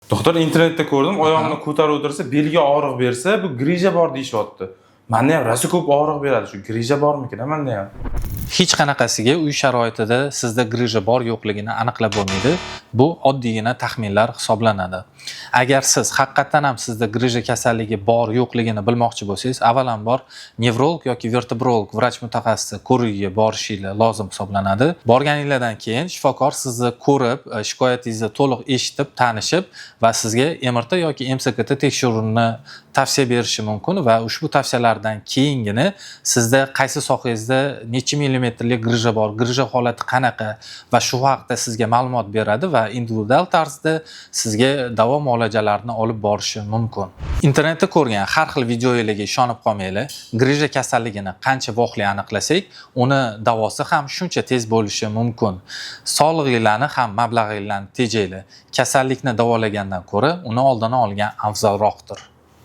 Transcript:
Doktor, internetda ko'rdim, oyog'imni ko'tarib o'tirsa, belga og'riq bersa, bu грыжа bor deyishyapti. Manda ham rosa ko'p og'riq beradi. Shu грыжа bormikin manda ham? Hech qanaqasiga uy sharoitida sizda грыжа bor yo'qligini aniqlab bo'lmaydi. Bu oddiygina taxminlar hisoblanadi. Agar siz haqiqatdan ham sizda грыжа kasalligi bor yo'qligini bilmoqchi bo'lsangiz, avvalambor nevrolog yoki vertebrolog vrach mutaxassisi ko'rigiga borishinglar lozim hisoblanadi. Borganinglardan keyin shifokor sizni ko'rib, shikoyatingizni to'liq eshitib, tanishib va sizga MRT yoki MSKT tekshiruvini tavsiya berishi mumkin va ushbu tavsiyalardan keyingina sizda qaysi sohangizda necha millimetrlik грыжа bor, грыжа holati qanaqa va shu haqda sizga ma'lumot beradi va individual tarzda sizga davo muolajalarini olib borishi mumkin. Internetda ko'rgan har xil videolarga ishonib qolmanglar. Грыжа kasalligini qancha vaqtli aniqlasak, uni davosi ham shuncha tez bo'lishi mumkin. Sog'lig'inglarni ham mablag'inglarni tejanglar. Kasallikni davolagandan ko'ra uni oldini olgan afzalroqdir.